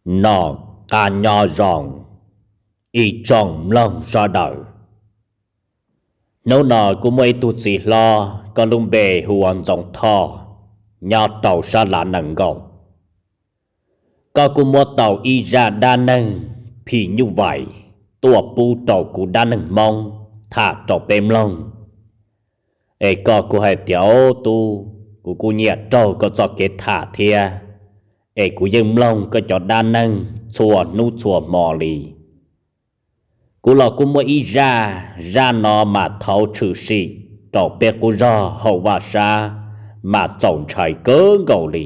Noj qab nyob zoo, ib tsoom mloog sawv daws. Hnub no kuj muaj ib tug txiv hlob, koj lub npe hu ua Ntxoov Thoj, nyob rau sab Lav Nees Nkaum. Koj kuj muab tau ib zaj dab neeg phim nyuj vais tuaj pub rau kuv dab neeg Hmoob tham rau peb mloog. Es koj kuj hais tias, Au tub, kuv kuj nyiam raug koj txoj kev tham thiab, es kuv yeej mloog koj cov dab neeg txhua hnub txhua hmo li. Kuv los kuj muaj ib zaj, zaj no mas thaud tshwm sim rau peb qub zog hauv Vaj Sab, mas txaus ntshai kawg nkaus li.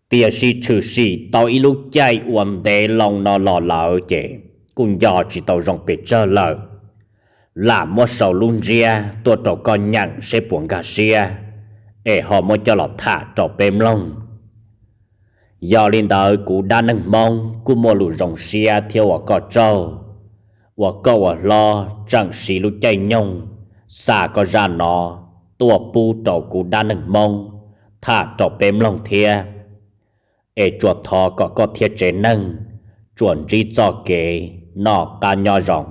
Tiam sis tshwm sim tau ib lub caij uas ntev loo no los lawm ces kuj nco tsis tau zoo pes tsawg lawm. Lam muab sau lub ntsiab tuaj rau koj nyeem seb puas nkag siab, es ho muab coj los tham rau peb mloog. Yog li ntawd kuv dab neeg Hmoob kuj muaj lus zoo siab thiab ua koj tsaug uas koj ua hlob tseem siv lub caij nyoog xa koj zaj no tuaj pub rau kuv dab neeg Hmoob tham rau peb mloog thiab. Es tsuas thov kom koj thiab tsev neeg tsuas ntsib txoj kev noj qab nyob zoo.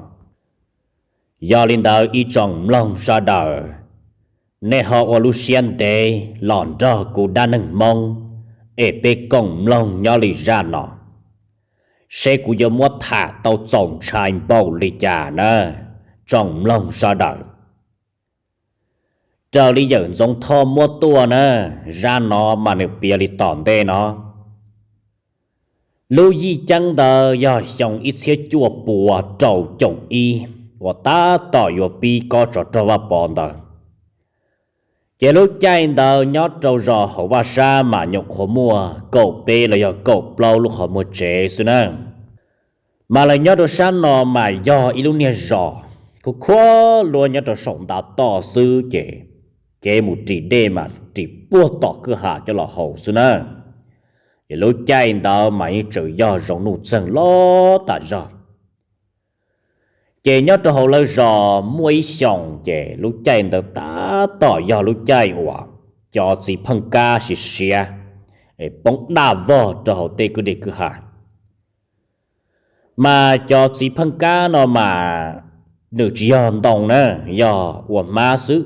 Yog li ntawd ib tsoom mloog sawv daws, nej ho ua lub siab ntev los nrog kuv dab neeg Hmoob es peb koom mloog nyob li zaj no, seb kuv yuav muab tham tau txaus ntshai npaum li cas na, tsoom mloog sawv daws. Raws li yawm Ntxoov Thoj muab tuaj na, zaj no mas nws piav li tom ntej no. Lub yij ceeb ntawd yog xyoo ib txhiab cuaj puas rau caum ib uas tab tom yuav pib kob tsov rog Vaj Pov ntawd. Ces lub caij ntawd nyob rau zos hauv Vaj Sab mas nyuam qhuav muaj kaum peb los yog kaum plaub lub qhov muag tsev xwb na. Mas lawv nyob rau sab no mas yog ib lub niag zos khuv khuab luaj nyob rau saum ntav toj xwb ces kev mus ris dej mas ris puag tom kwj ha coj los haus xwb na. Ces lub caij ntawd mas yeej tseem yog zoo nuj txeeg loj tas zog. Ces nyob rau hauv lawv zos muaj ib xyoos ces lub caij ntawd tab tom yog lub caij uas cov txiv pheej kab siav siav poob daj vog rau hauv tej kwj deg kwj ha. Mas cov txiv pheej kab no mas nws tsis yog ntoo na, yog ua hmab xwb.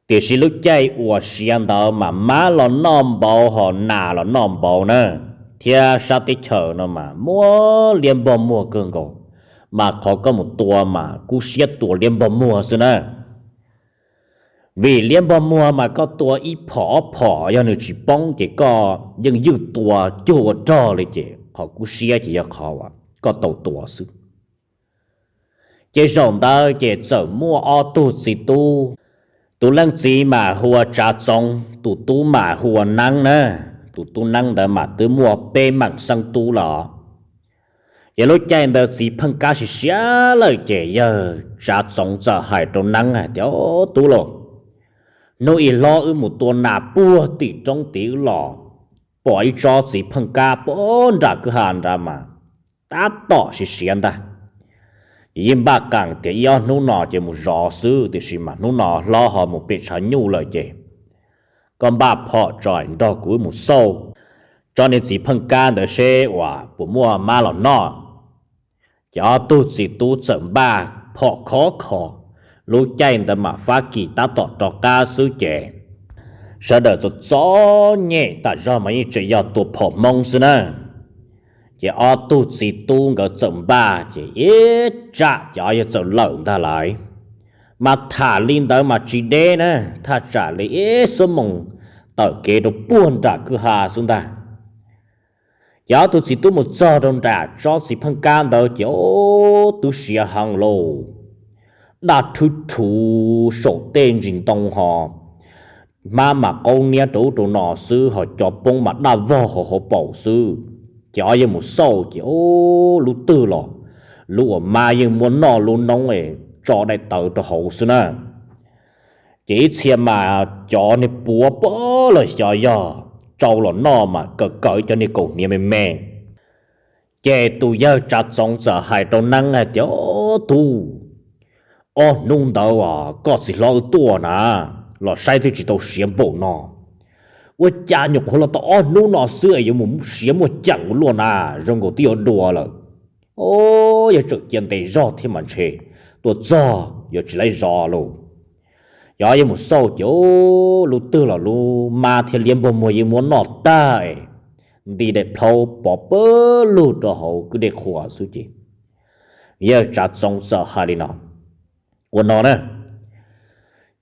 Tiam sis lub caij uas siav ntawd mas mab los noj npaum ho nas los noj npaum na, thiab sab teb chaws no mas muaj liab npog muag kawg nkaus, mas qhov koj mus tua mas kub siab tua liab npog muag xwb na. Vim liab npog muag mas koj tua ib phom ob phom yog nws tsis poob ces koj yeej ywj tua cuag ua rog li ces qhov kub siab ces yog qhov uas koj tau tua xwb. Ces zaum ntawd ces txawm muaj ob tug txiv tub, tus leej txiv mas hu ua Tsav Txoov, tus tub mas hu ua Neeb na. Tus tub Neeb ntawd mas twb muaj peb meem xeeb tub los. Ces lub caij ntawd txiv pheej kab siav siav lawm ces yawg Tsav Txoov txawm hais rau Neeb hais tias, Tub lauj, hnub ib hlob wb mus tua nas puag tim roob tid wb los pom ib tsob txiv pheej kab puag nram kwj ha nrad mas tab tom siav siav ntag. Ces yeej npaj qees tias ib ob hnub no ces mus zov xwb, tiam sis mas hnub no hlob ho mus pem tshav nyuj lawm ces koj npaj phom tso nrog kuv wb mus xauj tsob niag txiv pheej kab ntawd seb uas puas muaj mab los noj. Ces ob tug txiv tub txawm npaj phom khov kho, lub caij ntawd mas Fab Kis tab tom rov qab xwb ces sawv daws txom txom nyem tas zog mas yeej tseem yog tua phom Hmoob xwb na. Ces ob tug txiv tub nkawd txawm npaj ces ib tsam ces ob yawg txawm lawm ntag lauj. Mas tham li ntawd mas tsis deb na, thaj tsam li ib xuab moos tawm kev rau puag nram kwj ha xwb ntag. Ces ob tug txiv tub mus txog rau nram tsob txiv pheej kab ntawd ces twb siav heev lauj, daj rhwb rhuv saum tej ntsis ntoo ho, hmab mas qaub niab rau ub rau no xwb ho cov poob mas daj vog hauv hauv paus xwb. Ces ob yawg mus xauj ces lub twg los lub uas mab yeej muab noj lub noob tso daim tawv rau hauv xwb na. Ces ib txhia mas cov niag puav pag los xyov yog tsau los noj mas kawm kawm cov niag kaus hniav me me. Ces tus yawg Tsav Txoov txawm hais rau Neeb hais tias, Tub, ob hnub ntawd koj txiv hlob wb tuaj na, los saib twb tsis tau siav npaum no. Ua cas nyuam qhuav los tau ob hnub no xwb es yuav mus siav muaj ceem ua luaj na, zoo nkaus twb yuav dua lawm. O, yawg tseem cia ntes zog thiab mas ntshe tuaj txog yuav tsis laib zov lauj. Yog yawg mus xauj ces lub twg los lub mab thiab liab npog muag yeej muab noj tag es nti daim plhaub pov pawg lug rau hauv kwj dej qhua xwb ces yawg Tsav Txoov txawm hais li no, ua no na,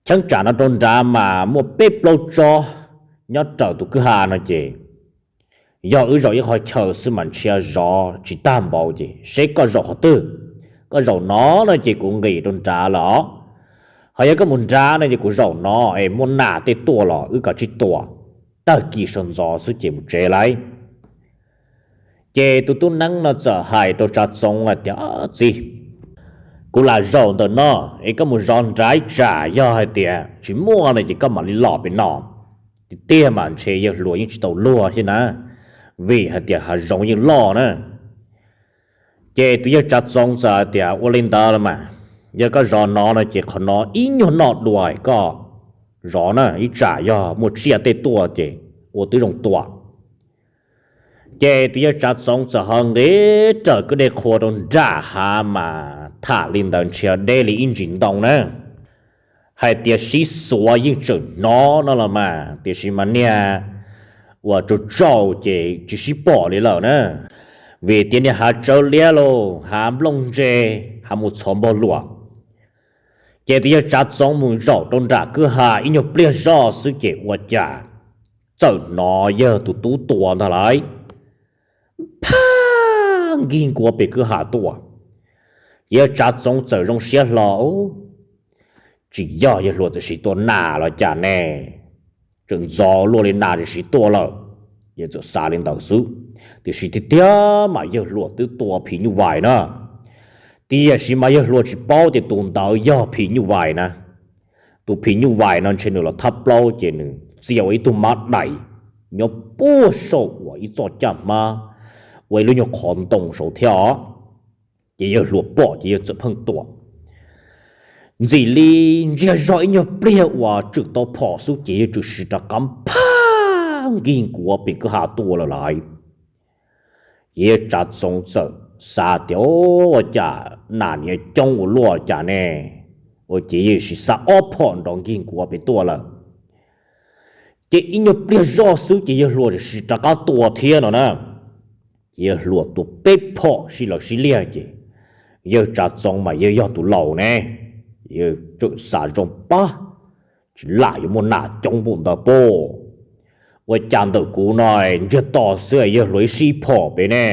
cheeb tsam no rau nrad mas muaj peb plaub tsob nyob raws tus kwj ha no ces yog wb zaum ib qhov chaw xwb mas ntshe zov tsis tag npaum ces seb koj zaum qhov twg. Koj zaum no no ces kuv nqis rau nrad lawm os. Ho yog koj mus nrad no ces kuv zaum no es muaj nas tej tuaj los wb kav tsij tua, tag kis sawv ntxov xwb ces mus tsev lauj. Ces tus tub neeb no txawm hais rau Tsav Txoov hais tias, txiv, kuv lam zaum ntawm no es koj mus zov nrad ib tsam yog hais tias tsis muaj no ces koj mam li los pem no. Tiag tiag mas ntshe yawg hluas yeej tsis tau luag thiab na, vim hais tias hav zoov yeej loj na. Ces tus yawg Tsav Txoov txawm hais tias, ua li ntawd los mas, yog koj zov no no ces qhov no ib nyuag noj dua koj zov na, ib tsam yog muaj tsiaj tej tuaj ces ua twb zoo tua. Ces tus yawg Tsav Txoov txawm ho nqis raws kwj dej qhua rau nram hav mas tham li ntawd ntshe deb li ib ntsis ntoo na. Hais tias sib xuav yeej tseem hnov no los mas, tiam sis mas niag uas tsaus tsaus ces tsis sib pom li lawm na, vim tias niag hav tsawv liab lauj, hav nplooj ntse, hav mus txhov npog luam. Ces tus yawg Tsav Txoov mus zaum rau nram kwj ha ib nyuag pliag zoj xwb ces ua cas txawm hnov yawg tus tub tua ntag lauj. Phaj, nkig nkuav pem kwj ha tuaj. Yawg Tsav Txoov txawm zoo siab hlo, tsis yog yawg hluas txawm sim tua nas los cas ne, tseem ntxov luaj li nas tsis tua lawm. Yawg txawm xav li ntawd xwb, tiam sis tiag tiag mas yawg hluas twb tua phim nyuj vais na. Tiam sis mas yawg hluas tsis paub tias tus ntawd yog phim nyuj vais na. Tus phim nyuj vais no ntshe nws los thab plaub ces nws txia ua ib tug mab dais nyob puag saum uas ib txoj caj hmab, ua ib lub nyuag qhov ntoo saud thiab os. Ces yawg hluas pom ces yawg txawm pheej tua. Ntxim li ntsiag zog ib nyuag pliag uas tswm tau phom xwb ces yawg txawm siv rov qab phaj nkig nkuav pem kwj ha tuaj lawm lauj. Ces yawg Tsav Txoov txawm xav tias, ua cas nas niag coob ua luaj cas ne, ua ces yawg sim xa ob phom nrov nkig nkuav pem tuaj lawm. Ces ib nyuag pliag zoj xwb ces yawg hluas txawm sim rov qab tua thiab no na. Ces yawg hluas tua peb phom sib law sib liag ces yawg Tsav Txoov mas yawg yog tus laus ne, yawg txawm xav zoo pab, tsis lam yuav muaj nas coob npaum ntawd pob. Ua cas ntawm kuv no ntsiag to xwb yawg hluas ib sib phom pem ne,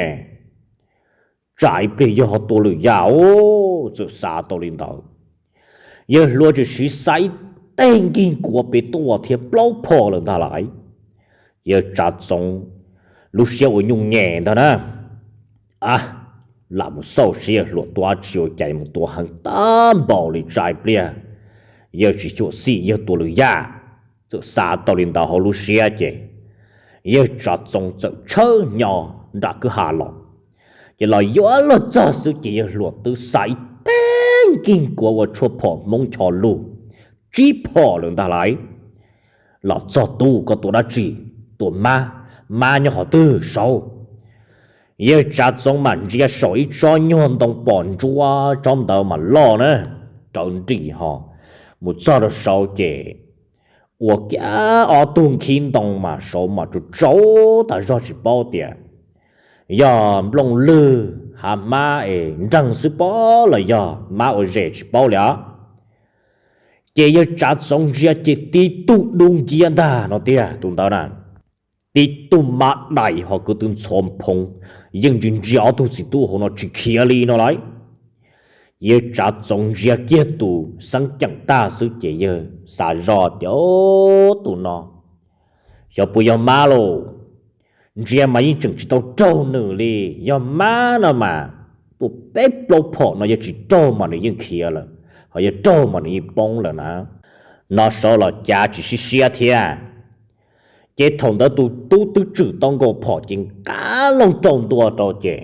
tsam ib pliag yawg ho tua lwm yam os, txawm xav tau li ntawd. Yawg hluas txawm siv xa ib teg nkig nkuav pem tuaj thiab plaub phom lawm ntag lauj. Yawg Tsav Txoov lub siab ua nyuj nyem ntag na. A, lam mus xauj seb yawg hluas tua dab tsi ua cas mus tua heev tag npaum li, tsam ib pliag yawg tsis xyuam xim yawg tua lwm yam. Txawm xav tau li ntawd hauv lub siab ces yawg Tsav Txoov txawm tshawb hnyo nram kwj ha los. Ces los yuav luag txog xwb ces yawg hluas twb xa ib teg nkig nkuav ua tshuaj phom Hmoob Choj Lug tsib phom lawm ntag lauj. Los txog, tub, koj tua dab tsi? Tua mab. Mab nyob qhov twg saud? Yawg Tsav Txoov mam ntsia saum ib tsob nyuag ntoo pom ntsuab, tsob ntawd mas loj na, rawv nrim ho mus txog rau saud ces ua kiag ob tug nkhib ntoo mas saud mas tsaus tsaus tas zog tsis paub tias yog nplooj lwg hav hmab es nreeg xwb pob los yog mab ua zes tsis paub li os. Ces yawg Tsav Txoov ntsia ces tib tug dub nciab ntag no tiag tus ntawd na. Tib tug mab dais ho kwv tw ntxhov phoov, yeej ntsia ntsia ob tug txiv tub hauv no tsis khiav li no lauj. Yawg Tsav Txoov ntsia kiag tus xeeb ceem tag xwb ces yawg xav zoj tias, tus no xyov puas yog mab lauj. Ntsia mas yeej tseem tsis tau raug nws li. Yog mab no mas tua peb plaub phom no yog tsis raug mas nws yeej khiav lawm, ho yog raug mas nws yeej poob lawm na. No saud los cav tsis sib siab thiab. Ces thaum ntawd tus tub twb tswm tau nkaus phom ces nqa loo rau ntua rau ces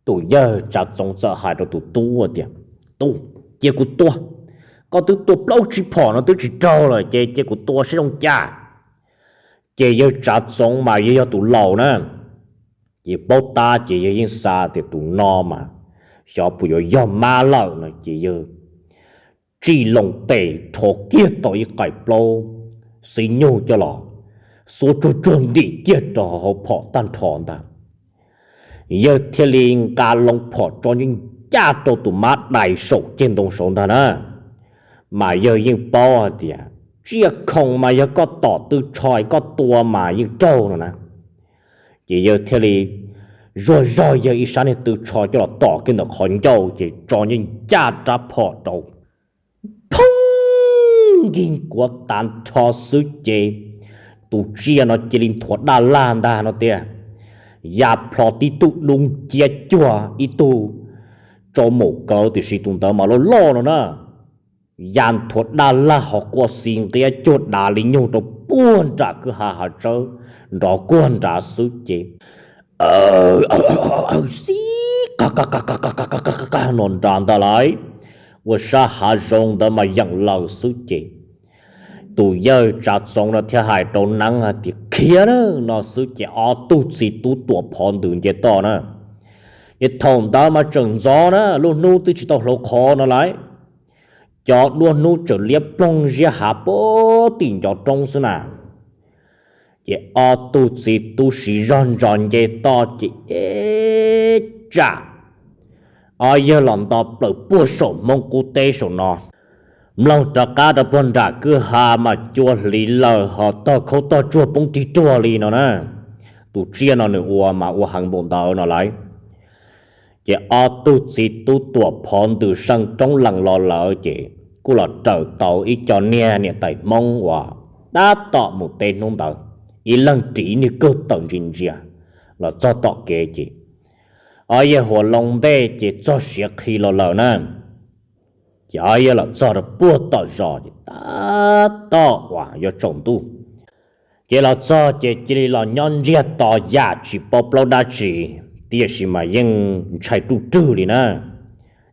tus yawg Tsav Txoov txawm hais rau tus tub tias, tub, cia kuv tua. Koj twb tua plaub tsib phom no twb tsis raug lawm ces cia kuv tua seb zoo cas. Ces yawg Tsav Txoov mas yawg yog tus laus na, ces paub tab ces yawg yeej xav tias tus no mas xyov puas yuav yog mab lawm no ces yawg tsij loo tes rho kiag tau ib qais plaub xib nyug coj los xuab tsuag tsuag ntim kiag rau hauv phom tag nrho ntag. Yawg thiaj li nqa loo phom tso ncaj ncaj rau tus mab dais saum ceg ntoo saud ntag na. Mas yawg yeej paub hais tias tsiaj khoom mas yog koj tom tw tsho koj tua mas yeej raug no na. Ces yawg thiaj li zuag zog yawg ib sab niag tw tsho coj los tom kiag ntawm qhov ncauj ces tso ncaj ncaj rab phom rau, phooj, nkig nkuav tag nrho xwb ces tus tsiaj no cia li nthuav daj laj ntag no tiag. Ya plho tib tug dub nciab cuag ib tug tsau maum kawv tiam sis tus ntawd mas loj loj no na. Ya nthuav daj laj ho quaj xis nqiab cuag dav li nyug rau puag nram kwj ha hav tsawb nrov kuag nrad xwb ces xib qag qag qag qag qag qag qag qag no nrad ntag lauj. Ua sab hav zoov ntawd mas yeem laws xwb ces tus yawg Tsav Txoov no thiaj hais rau Neeb hais tias khiav na no xwb ces ob tug txiv tub Tuam Phov Ntws nce toj na. Ces thaum ntawd mas tseem ntxov na, lub hnub twb tsis tau hluav qhov no lauj. Cov duab hnub tseem liab ploog ziab hav puag tim ncov roob xwb na. Ces ob tug txiv tub siv zog ntsos nce toj ces ib tsam ob yawg los nto plaws puag saum Hmoob qub teb saum no, mloog rov qab rau puag nram kwj ha mas cua hliv lawm ho tog khaub tog tsuag poob rig ruag li no na. Tus tsiaj no nws ua mas ua heev npaum ntawd no lauj. Ces ob tug txiv tub Tuam Phov Ntws seej roob lees los lawm ces kuj los raws tau ib co niag niam tais Hmoob uas tab tom mus teb hnub ntawd, ib leeg ris ib niag kawg tawm ntsia ntsia los txog tom kev ces ob yawg hua loo ntej ces txog siav qhi los lawm na. Ces ob yawg los txog rau puag tom zos ces tab tom uas yuav tsaus ntuj. Ces los txog ces cia li los nyob ntsiag to yam tsis paub plaub dab tsi, tiam sis mas yeej ntshai ruj rwg li na.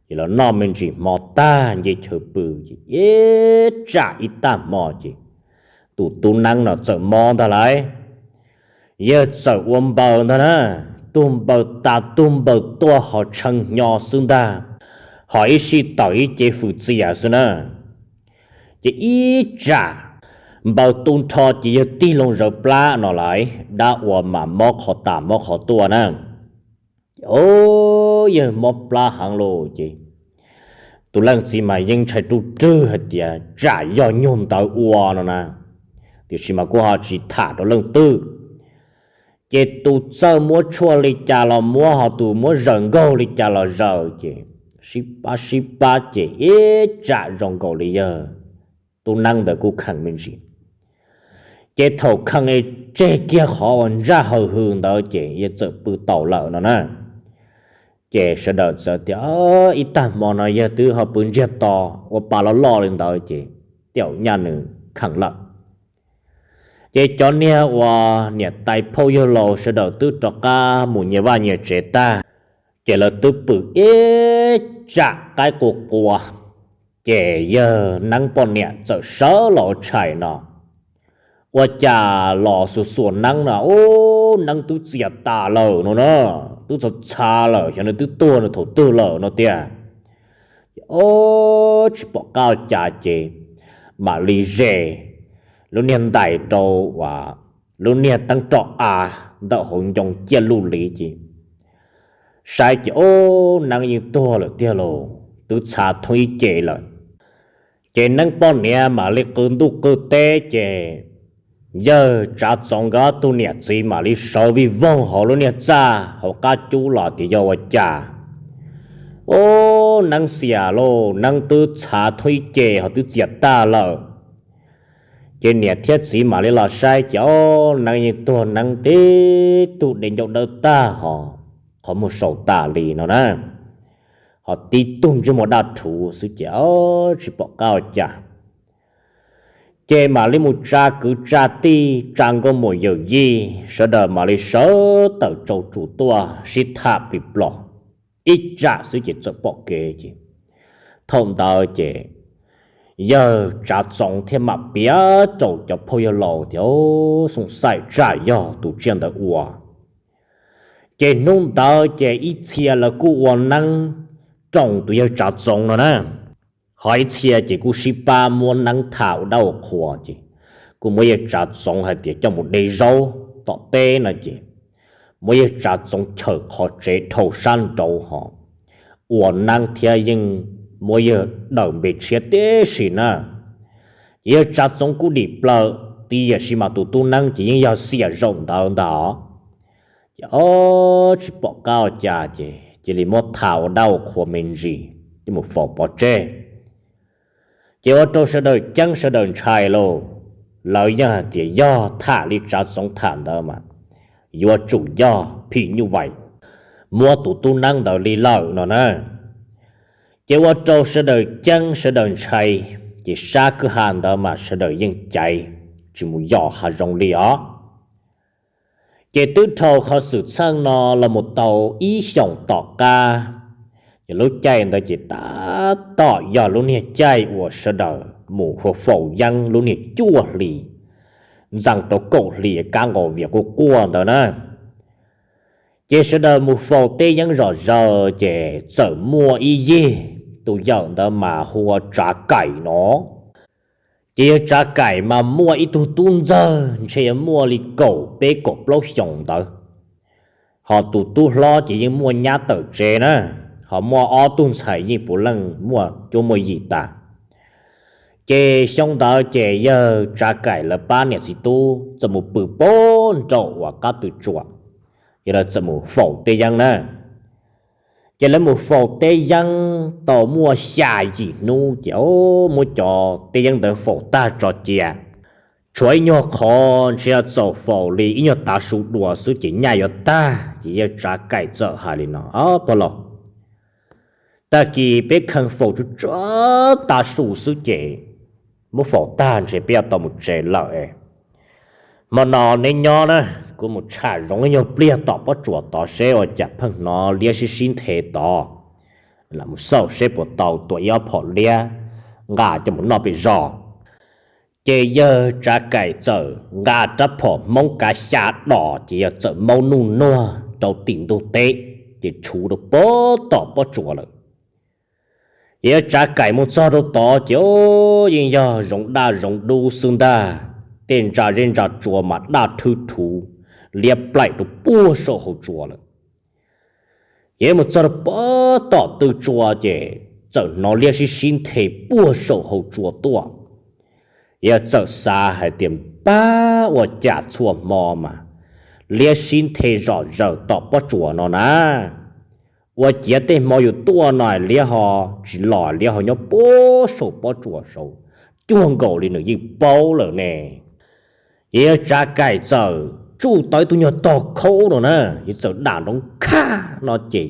Ces los noj me ntsis hmo tag nce chaw pw ces ib tsam ib tag hmo ces tus tub Neeb no txawm mob ntag lauj. Yawg txawm ua npaws ntag na, tug npaws tas tug npaws tuaj ho tshee hnyo xwb ntag, ho ib sij tawm ib ce fwm txias xwb na. Ces ib tsam npaws tu nrho ces yawg tig loo zawv plab no lauj, dab ua mas mob qhov tas mob qhov tuaj na. Ces o, yawg mob plab heev lauj ces tus leej txiv mas yeej ntshai ruj rwg hais tias tsam yog nyuag ntawd ua no na, tiam sis mas kuj ho tsis tham rau leej twg. Ces tus txawj muab tshuaj li cas los muab, ho tus muab zaws nkaug li cas los zaws ces sib pab sib pab ces ib tsam zoo nkaus li yawg tub Neeb ntawd kuj kheem me ntsis. Ces thaum kheem tseg kiag qhov uas ntsaj haws hws ntawd ces yawg txawm pw taus lawm no na. Ces sawv daws txawm tias ib tag hmo no yawg twb ho pw ntsiag to ua pa loj loj li ntawd ces tej zaum nyaj nws kheem lawm. Ces cov niag uas niam tais phauj yawg laus sawv daws twb rov qab mus nyias vaj nyias tsev tag, ces lawv twb pw ib tsam qaib qua qua, ces yawg Neeb poj niam txawm sawv los ua tshais no. Ua cas los xuas xuas Neeb no, ub, Neeb twb txias tas lawm no na, twb txha txha lawm, xyov nws twb tuag nws thaum twg lawm no tiag. Ces o, tsis pom qab ua cas ces mam li zes lub niag ntais rau uas lub niag teeb roj av ntawm hauv ncoo ciaj luj li ces saib ces o, Neeb yeej tuag lawm tiag lauj, twb txha thoob ib ce lawm. Ces Neeb poj niam mam li qw ntuj qw teb ces yawg Tsav Txoov nkawd ob tug niam txiv mam li sawv vij voog hauv lub niag txaj hauv qab cub los tias yog ua cas, o, Neeb xiam lauj, Neeb twb txha thoob ib ce ho twb txias tag lawm. Ces niam thiab txiv mam li los saib ces o, Neeb yeej tuag, Neeb tib tug dej ncauj dawb tag ho qhov muag sau tas li no na, ho tib tug ntsej muag daj rhuv xwb ces o, tsis pom qab ua cas. Ces mam li mus tsa kwv tsa tij, tsa nkauj muam yawm yij, sawv daws mam li sawv tawm tsau tsuj tuaj sib tham plig plos. Ib tsam xwb ces txawm pom kev ces thaum ntawd ces Yawg Tsav Txoov thiaj mam piav rau cov phooj ywg laus tias, Xoo xaim tsam yog tus tsiaj ntawd ua. Ces hnub ntawd ces ib txhia lawv kuj ua neeb roos tus yawg Tsav Txoov no na, ho ib txhia ces kuj sib pab muab neeb tham ua dab ua qhua ces kuj muab yawg Tsav Txoov hais tias coj mus de zaub tom teb no ces muab yawg Tsav Txoov chaws qhov tsev dhau sab nraud ho ua neeb thiab yeej muab yawg daws npe tshiab tib si na. Ces yawg Tsav Txoov kuj dim plaws tiam sis mas tus tub neeb ces yeej yog xiam zaum ntawd ntag. Ces ob tsis pom qab ua cas ces cia li muab tham ua dab ua qhua me ntsis coj mus faus pov tseg. Ces ua rau sawv daws ceeb sawv daws ntshai lauj, lawv yeej hais tias yog tham li Tsav Txoov tham ntawd mas yuav tsum yog phim nyuj vais muab tus tub neeb ntawd li lawm no na. Ces ua rau sawv daws ceeb sawv daws ntshai, ces sab kwj ha ntawd mas sawv daws yeej caiv tsis mus yos hav zoov li os. Ces twb dhau qhov xwm txheej no los mus tau ib xyoos tom qab, ces lub caij ntawd ces tab tom yog lub niag caij uas sawv daws mus faus yeeb lub niag cuaj hli ntxees rau kaum hli kab nqaus vias quaj quaj ntawd na. Ces sawv daws mus faus teb yeeb zom zaws ces txawm muaj ib yig tus yawm ntawd mas hu ua Tsav Kaim no. Ces yawg Tsav Kaim mas muaj ib tug tub ntxawg ntshe yuav muaj li kaum peb kaum plaub xyoos ntawd, ho tus tub hlob ces yeej muaj nyab tawm tsev na, ho muaj ob tug ntxhais yeej puav leej muaj cuab muaj yig tas. Ces xyoo ntawd ces yawg Tsav Kaim lawv pab niam txiv tub txawm mus pw pem nraum uas qab tw tsuas, yog lawv txawm mus faus teb yeeb na. Ces lawv mus faus teb yeeb tau muaj xya yim hnub ces muab cov teb yeeb ntawd faus tag tso cia, tshuav ib nyuag qhov ntshe txaus faus li ib nyuag tav su dua xwb ces nyaj yuav tag. Ces yawg Tsav Kaim txawm hais li no, Pog laus, tag kis peb kheev faus tsuag tsuag tav su xwb ces muab faus tag ntshe peb yuav tau mus tsev lawm. Hmo no neb nyob na, kuv mus tsham zoov ib nyuag pliag tom pob tsuas tod seb ua cas pheej hnov liab sib sib nthe tod. Lam mus xauj seb puas tau tua ib ob phom liab nqa coj mus noj pem zos. Ces yawg Tsav Kaim txawm nqa rab phom Hmoob kav xya dos ces yawg txawm maub nuj nuag rau tim ntug teb, ces tshuv rau pem tom pob tsuas lawm. Ces yawg Tsav Kaim mus txog rau tod ces yeej yog zoov daj zoov dub xwb ntag, tej ntsa zeb ntsa tsua mas daj thwb thuv, liab plaim rau puag saum hauv tsua lawm. Ces mus txog rau pem tom tw tsua ces txawm hnov liab sib sib nthe puag saum hauv tsua tuaj. Yawg txawm xav hais tias, Pab, ua cas txhua hmo mas liab sib nthe zom zaws tom pob tsuas no na? Ua ciav tej hmo yus tuaj no liab ho tsis los, liab ho nyob puag saum pob tsuas saud, cuag nkaus li nws yeej paub lawm ne. Ces yawg Tsav Kaim txawm tsuj tau ib tug nyuag tog khaub no na, yawg txawm dam nrov khaj no ces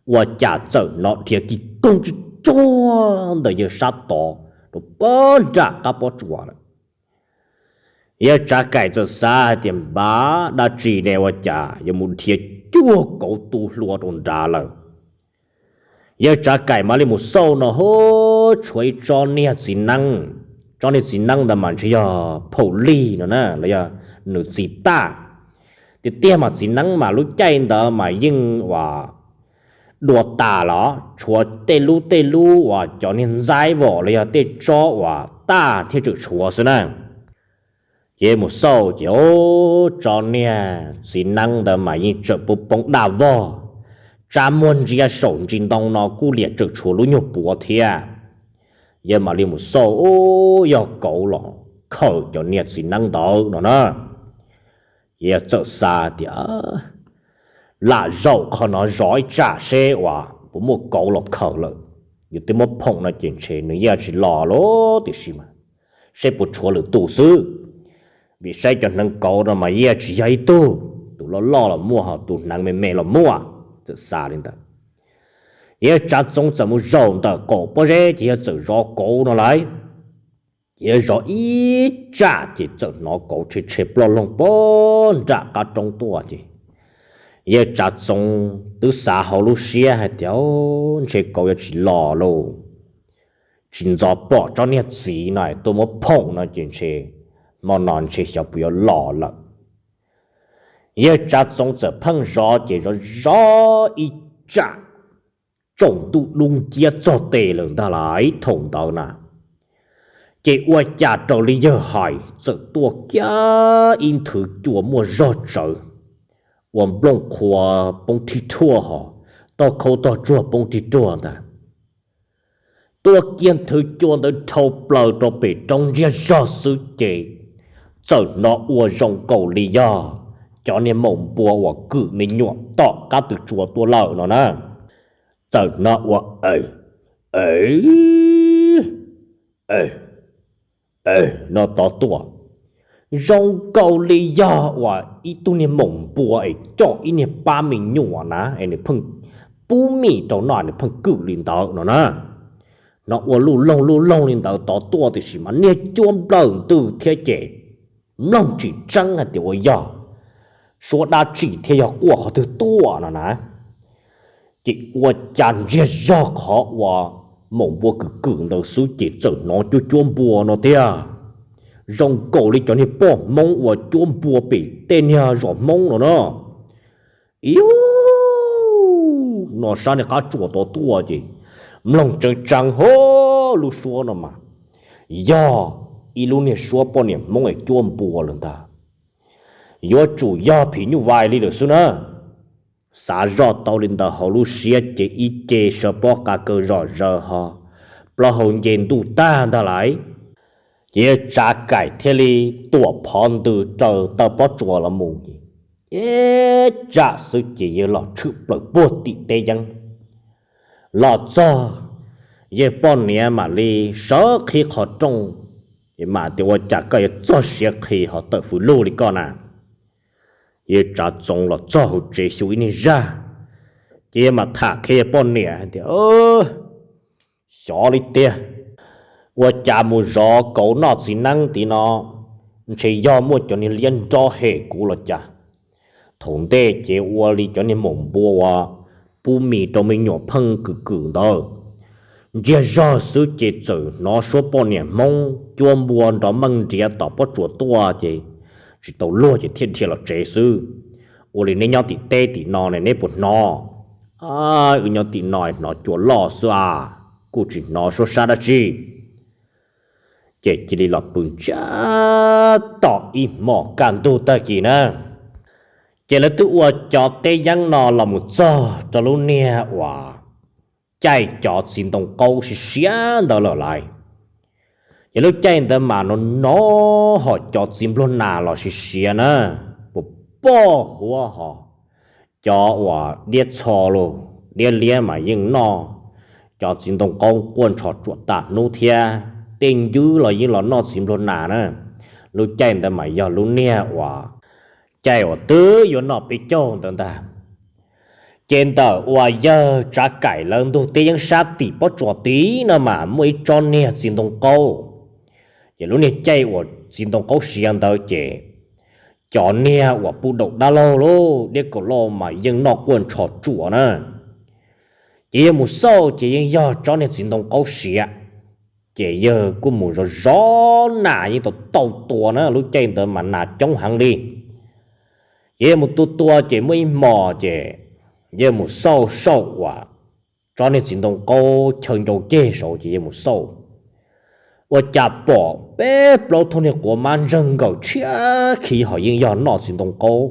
ua cas txawm hnov dhia kis koog tsuj tsuag ntawm yawg sab tod rau pem nram qab pob tsuas lawm. Yawg Tsav Kaim txawm xav hais tias, Npab, dab tsi ne, ua cas yuav mus dhia cuag kauv tu hlua rau nrad lawm? Yawg Tsav Kaim mam li mus xauj no ho tshuav ib tsob niag txiv neeb. Tsob niag txiv neeb ntawd mas ntshe yog phaum lig no na, los yog nws txiv taj. Tiag tiag mas txiv neeb mas lub caij ntawd mas yeej uas dua tas los tshuav tej lub tej lub uas cov niag ntxaib vom los yog tej tsob uas taj thiaj tseem tshuav xwb na. Ces mus xauj ces, o, tsob niag txiv neeb ntawd mas yeej tseem poob poob daj vog, tsab muag ntsia saum ntsis ntoo no kuj liam tseem tshuav lub nyuag puav thiab. Yawg mam li mus xauj, o, yog kauv los khawm cov niag txiv neeb ntawd no na. Yawg txawm xav tias, lam zaum qhov no zov ib tsam seb uas puas muaj kauv los khawm lawm. Yus twb muab phoom no ces ntshe nws yeej tsis los lawm tiam sis mas seb puas tshuav lwm tus xwb, vim saib cov hneev kauv no mas yeej tsis yog ib tug, tus loj loj los muaj ho tus hneev me me los muaj. Txawm xav li ntawd, yawg Tsav Txoov txawm mus zaum ntawm qaum pob zeb ces yawg txawm zov kauv no lauj. Ces yawg zov ib tsam ces txawm hnov kauv tshe tshe ploj loog pem nram qab roob tuaj ces yawg Tsav Txoov twb xav hauv lub siab hais tias, ntshe kauv yuav tsis los lauj. tsis ntxov pom tsob niag txiv no tuaj muab phoom no ces ntshe hmo no ntshe xyov puas yuav los lawm. Yawg Tsav Txoov txawm pheej zov ces zov zov ib tsam tsaus ntuj dub nciab txog tes lawm ntag lauj thaum ntawd na. Ces ua cas raws li yawg hais txawm tuaj kiag ib nthwv cua muaj zog tsawv, ua nplooj qhuav poob rhib rhuaj hos, toj khaub toj tsuag poob rhib rhuaj ntag. Tuaj kiag nthwv cua ntawd dhau plaws rau pem roob ntsiag zog xwb ces txawm hnov ua zoo nkaus li yog cov niag maum npua uas kwm me nyuam tom qab tw tsuas tuaj lawm no na. Txawm hnov ua aw, aw, aw, aw no tod tuaj. Zoo nkaus li yog uas ib tug niag maum npua es coj ib niag pab me nyuam na es nws pheej pub mis rau noj, nws pheej kwm li ntawd no na. Hnov ua luj loog luj loog li ntawd tod tuaj tiam sis mas niag cua nplawm ntws thiab ces mloog tsis tseeb hais tias ua yog suab dab tsi thiab yog quaj qhov twg tuaj no na. Ces ua cas ntsiag zog qhov uas maum npua kwm kwm ntawd xwb ces txawm hnov cuab cuab npua no tiag. Zoo nkaus li cov niag poj Hmoob uas cuab npua pem tej niag zos Hmoob no na. Ib no sab niag qab tsuas tod tuaj ces mloog tseeb tseeb ho lub suab no mas yog ib lub niag suab poj niam Hmoob es cuab npua lawm ntag. Yuav tsum yog phim nyuj vais li lawm xwb na. Xav zoj tau li ntawd hauv lub siab ces ib ce sawv pob qa kaw zom zaws ho plaub hau nce ntuj tag ntag lauj. Ces yawg Tsav Kaim thiaj li tuam phov ntws raws taw pob tsuas los mus. Ib tsam xwb ces yawg los tshwm plaws puag tim teb yeeb. Los txog, yawg poj niam mam li sawv qhib qhov rooj, mam tias ua cas koj yuav txog siav qhi ho tawm fws lug li koj na. Yawg Tsav Txoov los txog hauv tsev xyu ib niag zaj, ces yawg mam tham qhia yawg poj niam tias, xyov li tiag, ua cas mus zov kauv noj txiv neeb tid no, ntshe yog muaj cov niag liab nrob hem kuv los cas. Thaum ntej ces ua li cov niag maum npua uas pub mis rau me nyuam pheej kwm kwm ntawd. Ntsiag zog xwb ces txawm hnov suab poj niam Hmoob cuab npua nrov meej nriav tom pob tsuas tuaj ces tsis tau luag ces thiaj dhia los tsev xwb. Ua li neb nyob tim teb tim no ne neb puas hnov? Wb nyob tim no hnov cua loj xwb a, kuj tsis hnov suab sab dab tsi. Ces cia li los pw ntsiag to ib hmos kaj ntug tag kis na. Ces lawv twb ua cov teb yeeb no los mus txog rau lub niag uas caij cov txiv ntoo qaub siav siav ntawd lawm lauj. Ces lub caij ntawd mas no no hom cov txiv npluag nas los siav siav na, puas poj huab ho. Cov uas diab txho los diab liab mas yeej noj cov txiv ntoo qaub quaj ntsho tsuam tas hnub thiab. Tej ncwb los yeej los noj txiv npluag nas na. Lub caij ntawd mas yog lub niag uas caij uas twb yuav noj peb caug ntawd ntag. Ces ntawm uas yawg Tsav Kaim lawv ntug teb yeeb sab tim pob tsuas tid no mas muaj ib tsob niag txiv ntoo qaub. Ces lub niag caij uas txiv ntoo qaub siav ntawd ces cov niag uas puj daum dab laug lauj, diab kaum lauj mas yeej noj quaj ntsho tsuam na. Ces yawg mus xauj ces yeej yog tsob niag txiv ntoo qaub siav. Ces yawg kuj mus zov zov nas yeej tau tau tua na, lub caij ntawd mas nas coob heev li. Ces yawg mus tua tua ces muaj ib hmos ces yawg mus xauj saum uas tsob niag txiv ntoo qaub chaw ncau ceg saud ces yawg mus xauj. Ua cas pom peb plaub thooj niag quav mab ntseeg nkaus tshiab khiv ho yeej yog noj txiv ntoo qaub.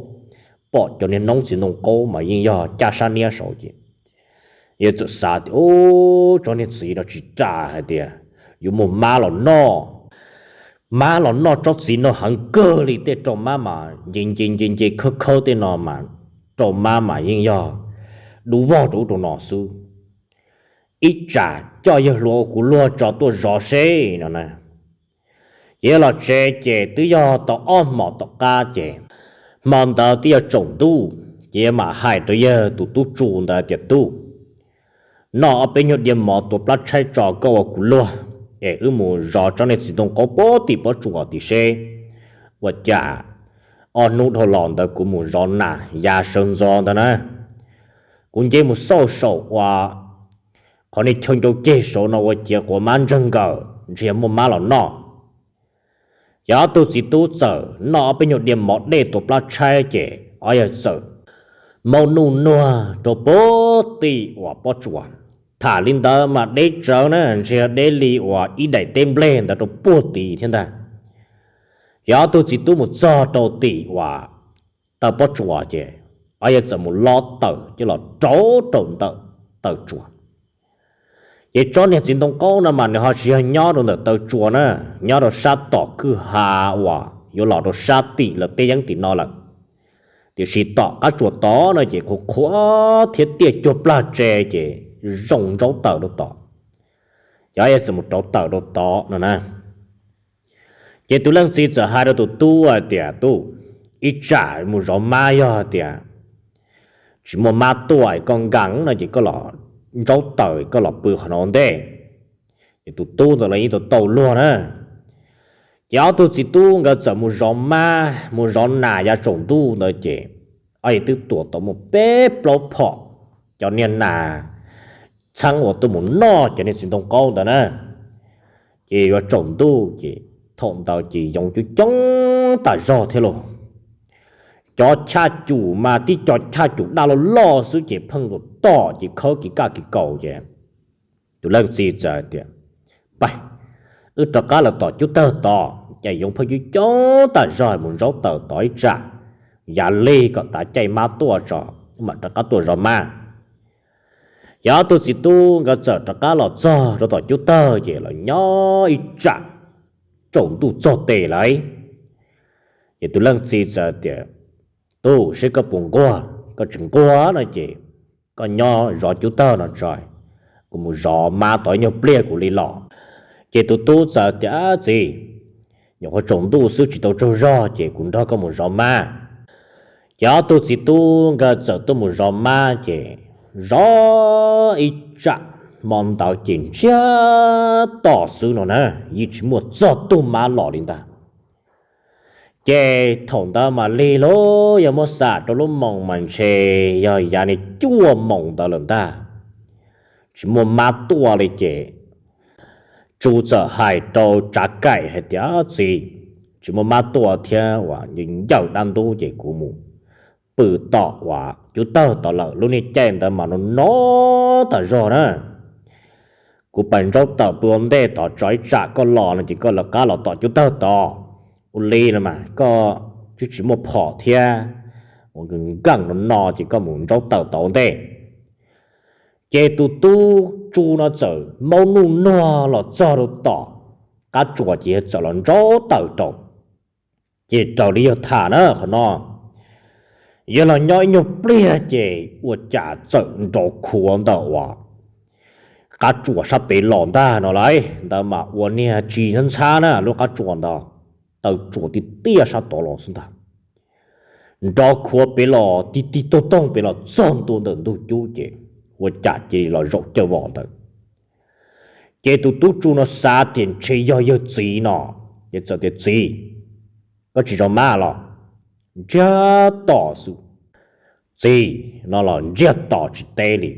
Pom cov niag noob txiv ntoo qaub mas yeej yog caj sab niab saud ces yawg txawm xav tias, tsob niag txiv no tsis ras hais tias yuav muaj mab los noj. Mab los noj tsob txiv no heev kawg li, tej rau mab mas nce nce nce nce khawb khawb tej no mas rau mab mas yeej yog dub vog rau ub rau no xwb. Ib tsam coj yawg hluas ua kuv luag tso tuaj zov seb no na. Ces yawg los tsev ces twb yog tau ob hmos tom qab ces hmo ntawd twb yog tsaus ntuj ces yawg mam hais rau yawg tus tub tsu ntawd tias, tub, noj ob peb nyuag diav mov tua plab tshaib tso koj ua kuv luag, es wb mus zov tsob niag txiv ntoo qaub puag tim pob tsuas tim seb ua cas. Ob hnub dhau los ntawd kuv mus zov nas ya sawv ntxov ntawd na, kuv nce mus xauj saum uas qhov niag chaw ncau ceg saud no ua ciav quav mab ntseeg nkawm ntshe muaj mab los noj. Ces ob tug txiv tub txawm noj ob peb nyuag diav mov dej tua plab tshaib ces ob yawg txawm maub nuj nuag rau puag tim uas pob tsuas. Tham li ntawd mas deb tsawv na, ntshe deb li uas ib daim teb nplej ntawd rau puag tid thiab ntag. Ces ob tug txiv tub mus txog rau tim uas taw pob tsuas ces ob yawg txawm mus lo tawm coj los rauv rau ntawm taw tsuas. Ces tsob niag txiv ntoo qaub no mas nws ho tsis yog nyob rau ntawm taw tsuas na, nyob rau sab tom kwj ha uas yuav los rau sab tim lawv teb yeeb tim no lawm. Tiam sis tom qab tsuas tod no ces qhuav qhuav thiab tiaj cuag plag tse ces zoo ntsaub tawm rau tod. Ces ob yawg txawm mus rauv tawm rau tod no na. Ces tus leej txiv txawm hais rau tus tub hais tias, Tub, ib tsam mus zov mab yog tias tsis muaj mab tuaj koj nkees no ces koj los ntsaub tawm koj los pw qhov no ua ntej. Ces tus tub ntawd los yeej tau tau luag na. Ces ob tug txiv tub nkawd txawm mus zov mab mus zov nas yav tsaus ntuj ntawd ces ob yawg twb tua tau muaj peb plaub phom cov niag nas txheeb uas tuaj mus noj cov niag txiv ntoo qaub ntawd na. Ces yuav tsaus ntuj ces thaum ntawd ces yoov coob coob tas zog thiab lauj. Cov chaj cum mas tib co chaj cum daj loj loj xwb ces pheej tuam tom ces khawb kiv kaj kiv kaus ces tus leej txiv txawm tias, Pab, wb rov qab los tom cub tawg tod, cas yoov pheej coob coob tas zog, mus ntsaub tawm tod ib tsam, yav lig kom tav caij mab tuaj tso, wb mam rov qab tuaj zov mab. Ces ob tug txiv tub nkawd txawm rov qab los txog rau tom cub tawg ces los nyob ib tsam tsaus ntuj txog tes lawm. Ces tus leej txiv txawm tias, Tub, seb koj puas nquag, koj tsis nquag no ces koj nyob zov cub tawg no tso, kuv mus zov mab tod ib nyuag pliag kuv li los. Ces tus tub txawm tias, Txiv, nyuam qhuav tsaus ntuj xwb tsis tau tsaug zog ces kuv nrog koj mus zov mab. Ces ob tug txiv tub nkawd txawm tuaj mus zov mab ces zov ib tsam hmo ntawd ces ntsiag to xwb no na, yeej tsis muaj txog tug mab los li ntag. Ces thaum ntawd mam li lub yog muab xam rau lub moos mas ntshe yog yav ni cuaj moos ntawd lawm ntag. Tsis muaj mab tuaj li ces Tsu txawm hais rau Tsav Kaim hais tias, Txiv, tsis muaj mab tuaj thiab uas ncawm dab ntub ces kuv mus pw tom uas cub tawg tod lawm, lub niag caij ntawd mas no no tas zog na. Kuv pais ntsaub tawm pw ua ntej tod tso, ib tsam koj los no ces koj lawv qab los tom cub tawg tod. Ua li no mas koj twb tsis muaj phom thiab, ua nkees no no ces koj mus ntsaub tawm tod ua ntej. Ces tus tub Tsu no txawm maub nuj nuag los txog rau tom qab tsuas ces yawg txawm los ntsaub tawm rau. Ces raws li yawg tham na qhov no, yawg los nyob ib nyuag pliag ces ua cas txawm nrov khuav ntawm uas qab tsuas sab pem los ntag no lauj. Ntawd mas ua niag tsis ntxhab ntxhab na, lub qab tsuas ntawd, taw tsuas tiaj tiaj sab tod los xwb ntag. Nrov khuav pem los tig tig toog toog pem los txog ntua ntawm ntug cub ces ua cas cia li los zaum cawv vos ntawd. Ces tus tub Tsu no xav tias ntshe yog yawg txiv no, ces txawm tias, Txiv, koj tsis zov mab los? Ntsiag to xwb. Txiv, no los ntsiag to tsis teb li.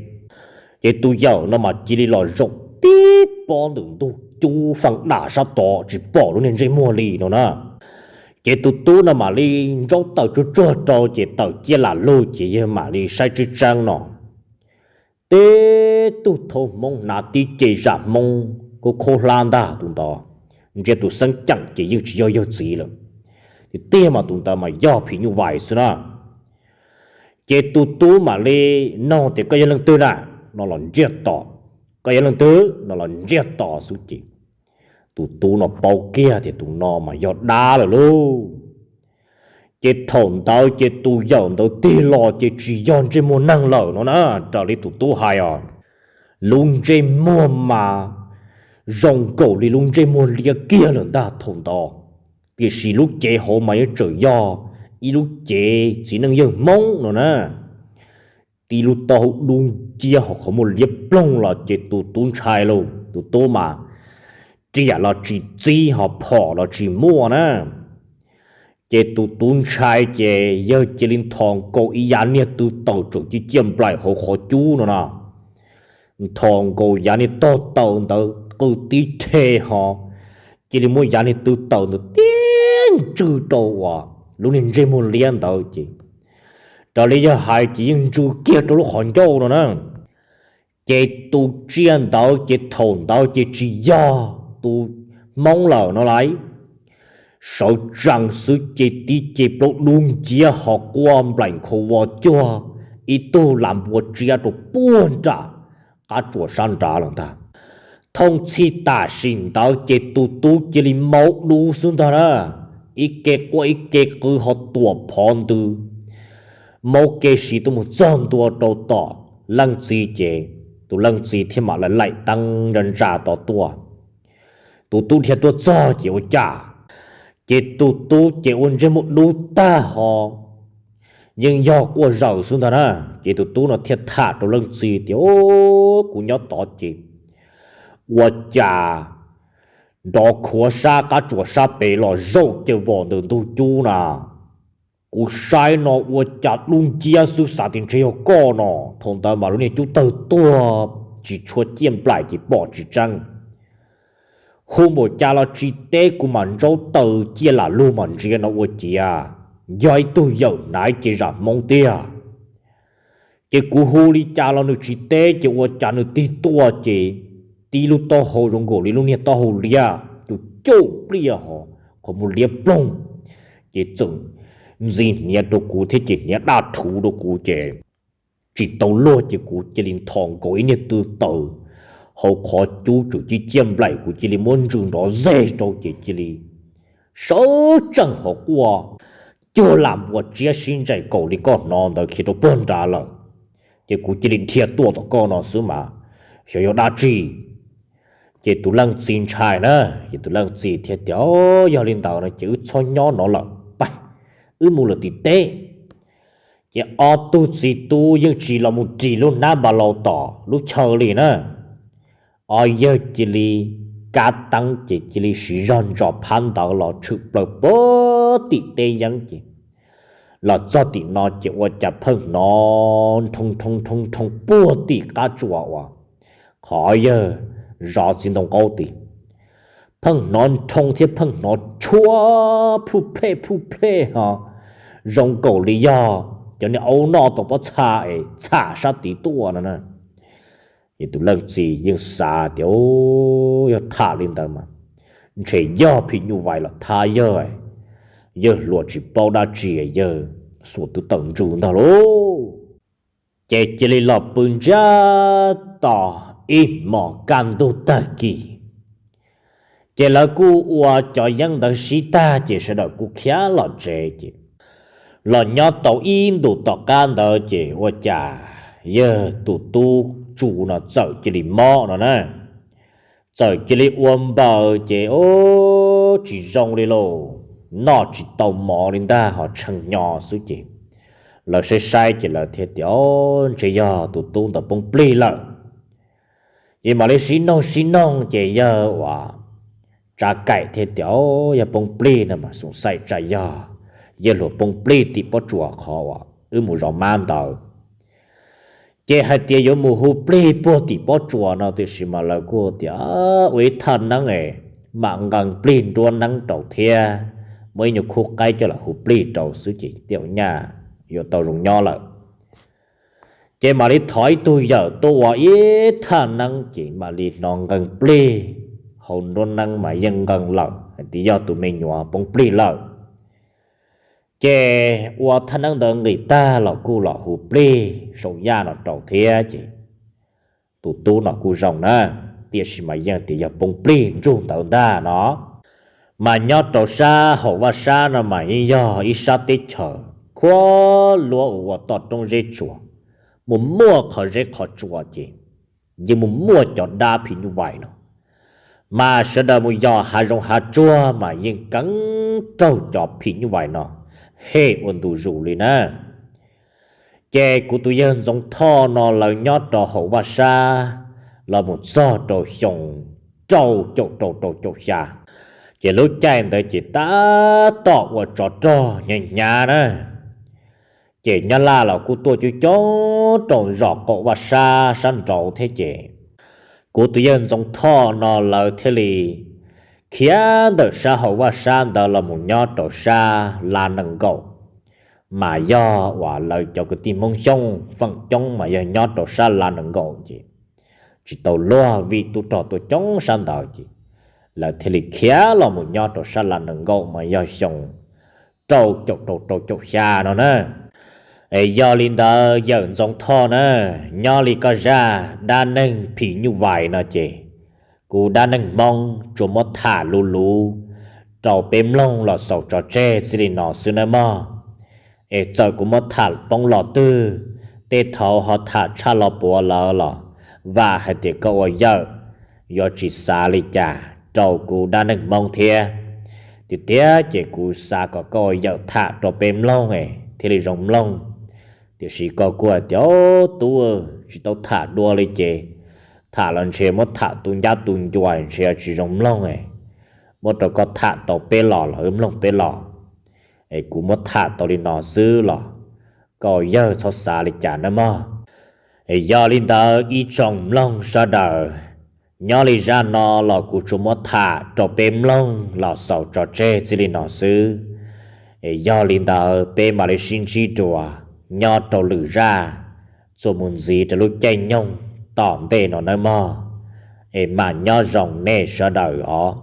Ces tus yawm no mas cia li los zaum tib pob ntawm ntug cub feej dam sab tod tsis pom lub niag ntsej muag li no na. Ces tus tub no mam li ntsaub tawm tsuag tsuag rau ces tawm ciaj lam lug ces yawg mam li saib tseeb tseeb no. Tib tug thaub Hmoob hnav tib ce zam Hmoob kub khaub hlab ntag tus ntawd, ntsia tus xeeb ceem ces yeej tsis yog yawg txiv lawm. Tiag tiag mas tus ntawd mas yog phim nyuj vais xwb na. Ces tus tub mam li nug tias, Koj yog leej twg na? No los ntsiag to. Koj yog leej twg? No los ntsiag to xwb ces tus tub no paub kiag tias tus no mas yog dab lawm lauj. Ces thaum ntawd ces tus yawm ntawd tig los ces tsis yog ntsej muag neeg lawm no na, raws li tus tub hais os. Lub ntsej muag mas zoo nkaus li lub ntsej muag liab kiag lawm ntag thaum ntawd, tiam sis lub cev hauv mas yeej tseem yog ib lub cev txiv neej yawg Hmoob no na. Tib lub taub hau dub nciab ho qhov muag liab ploog los ces tus tub ntshai lauj, tus tub mas riam los tsis txib ho phom los tsis muaj na. Ces tus tub ntshai ces yawg cia li nthos nkaus ib yav niag tw taws tseem ciaj ciaj nplaim hauv qhov cub no no. nthos nkaus yav niag tog taws ntawd qw tib rhe ho, cia li muab yav niag tw taws ntawd tib ntswg rau uas lub niag ntsej muag liab ntawd ces raws li yog hais ces yeej ntsw kiag rau lub qhov ncauj no na. Ces tus tsiaj ntawd ces thaum ntawd ces tsis yog tus Hmoob lawm no lauj. Sawv tsees xwb ces tib ce plaub dub nciab ho quaj nplaim nkhaus vos cuag ib tug lam npua tsiab rau puag nram qab tsuas sab nrad lawm ntag. Thooj txhij tam sim ntawd ces tus tub cia li maub dub xwb ntag na, ib ke quaj ib ke qw ho tuam phov ntws, maub kev siv tuaj mus txog ntua rau tom leej txiv ces tus leej txiv thiaj mam li laim teeb ntsa ntsa tod tuaj. Tus tub dhia tuaj txog ces ua cas, ces tus tub ces ua ntsej muag dub tag ho, yeej yog quaj zaws xwb ntag na. Ces tus tub no thiaj tham rau leej txiv tias, Kuv nyob tod ces ua cas nrov khuav sab qab tsuas sab pem los zaum caws vos ntawm ntug cub na. Kuv saib no ua cas dub nciab xwb, xav tias ntshe yog koj no. Thaum ntawd mas lub niag cub tawg tuag tsis tshua ciaj nplaim ces pom tsis tseeb. Hu npaum cas los tsis teb, kuv mam ntsaub taws ciaj lam lug mas ntsia no ua ciav yog ib tug yawm hnaiv ces zam Hmoob tiag. Ces kuv hu li cas los nws tsis teb, ces ua cas nws tig tuaj ces tib lub taub hau zoo nkaus li lub niag taub hau liab, tus cauj pliaj ho, qhov muag liab ploog, ces txawm ntxi hniav rau kuv thiab ces hniav daj rhuv rau kuv ces tsis tau luag ces kuv cia li nthos nkaus ib niag tw taws hauv qhov cub tseem ciaj ciaj nplaim, kuv cia li muab ntsws nrov zeg rau ces cia li sawv tsees ho quaj cuag lam npua tsiab sib ntsais kaum li koj hnov ntawd khiav rau puag nrad lawm. Ces kuv cia li dhia tuaj tom koj no xwb mas xyov yog dab tsi. Ces tus leej txiv ntshai na, ces tus leej txiv thiaj tias, Yog li ntawd no ces wb txhob nyob no lawm, pab wb mus lawm tim teb. Ces ob tug txiv tub yeej tsis los mus ris lub hnab npas laus tom lub chaw li na. Ob yawg cia li kab teeb ces cia li siv zog ntsos phab ntawd los tshwm plaws puag tim teb yeeb ces los txog tim no ces ua cas pheej hnov nroo nroo nroo nroo puag tim qab tsuas uas qhov yawg zov txiv ntoo qaub tid. Pheej hnov nroo thiab pheej hnov tshuab phuj plhej phuj plhej ho, zoo nkaus li yog cov niag aub noj tau pob txha es txham sab tid tuaj no na. Ces tus leej txiv yeej xav tias, Yog tham li ntawd mas ntshe yog phim nyuj vais los thab yawg, yawg hluas tsis paub dab tsi, yawg xuas tw taws ntsws ntag lauj. Ces cia li los pw ntsiag to ib hmos kaj ntug tag kis. Ces lawv kuj ua cov yeeb ntawd sib tag ces sawv daws kuj khiav los tsev ces los nyob tau ib ntus tom qab ntawd ces ua cas yawg tus tub tsu no txawm cia li mob no na. Txawm cia li ua npaws ces tsis zoo li lauj, noj tsis tau mov li ntag ho tshee nyo xwb ces lawv saib saib ces lawv thiaj tias, Ntshe yog tus tub ntawd poob plig lawm. Ces mam li sib noog sib noog ces yawg uas Tsav Kaim thiaj tias, Yog poob plig no mas xoom xaim tsam yog yawg hluas poob plig tim pob tsuas qhov uas wb mus zov mab ntawd. Ces hais tias yuav mus hu plig puag tim pob tsuas no tiam sis mas lawv kuj tias ua ib thaj neeb es mam nqee plig nruab neeb rau thiab muaj ib nyuag khub qaib coj los hu plig rau xwb ces tiam nyaj yuav tau zoo nyob lawm. Ces mam li thov ib tug yawm tuaj ua ib thaj neeb ces mam li hnov nqee plig hauv nruab neeb mas yeej nqee lawm hais tias yog tus me nyuam poob plig lawm. Ces ua thaj neeb ntawd nqis tag los kuj los hu plig saum yaj no rau thiab ces tus tub no kuj zoo na, tiam sis mas yeej tias yog poob plig ntsug ntawd ntag no. Mas nyob rau sab hauv vaj sab no mas yeej yog ib sab teb chaws khuab luab uas ua toj roob zeb tsuas, mus muaj qhov zeb qhov tsua ces yeej mus muaj cov dab phim nyuj vais no. Mas sawv daws mus yos hav zoov hav tsuag mas yeej keev raug cov phim nyuj vais no hem ua ntu zus li na. Ces kuv tus yawg Ntxoov Thoj no lawv nyob rau hauv vaj sab los mus txog rau xyoo rau caum rau rau caum xya, ces lub caij ntawd ces tab tom ua tsov rog hnyav hnyav na. Ces Nyab Laj los kuj tuaj coob coob rau zos qaum vaj sab sab nraud thiab ces Kuv tus yawg Ntxoov Thoj no lawv thiaj li khiav ntawm sab hauv vaj sab ntawd los mus nyob rau sab Laj Nees Nkaum, mas yog uas lawv cov kwv tij Hmoob Xyooj feem coob mas yog nyob rau sab Laj Nees Nkaum ces tsis tau luag vim tub rog tuaj coob sab ntawd ces lawv thiaj li khiav los mus nyob rau sab Laj Nees Nkaum mas yog xyoo rau caum rau rau caum xya no na. Es yog li ntawd yawm Ntxoov Thoj na, nyob li koj zaj dab neeg phim nyuj vais no ces kuv dab neeg Hmoob tsuas muab tham luv luv rau peb mloog los xaus tso tseg txij li no xwb nawb mog. Es txawm kuv muab tham poob los twg, tej thaum ho tham tshaj lo puav lawm los vam hais tias koj ua yawm yuav tsis xav li cas rau kuv dab neeg Hmoob thiab. Tiag tiag ces kuv xav kom koj ua yawm tham rau peb mloog es thiaj li zoo mloog. Tiam sis koj kuj hais tias, Au tub, tsis tau tham dua li ces tham los ntshe muab tham tu ncab tu ncua ntshe tsis zoo mloog es muab rau koj tham tau peb los los wb mloog peb los. Es kuv muab tham tau li no xwb los koj yawg txhob xav li cas nawb mog. Es yog li ntawd ib tsoom mloog sawv daws, nyob li zaj no los kuv tsuas muab tham rau peb mloog los xaus tso tseg txij li no xwb. Es yog li ntawd peb mam li sib ntsib dua nyob rau lwm zaj txuas mus ntxiv rau lub caij nyoog tom ntej no nawb mog. Es mam nyob zoo nej sawv daws os.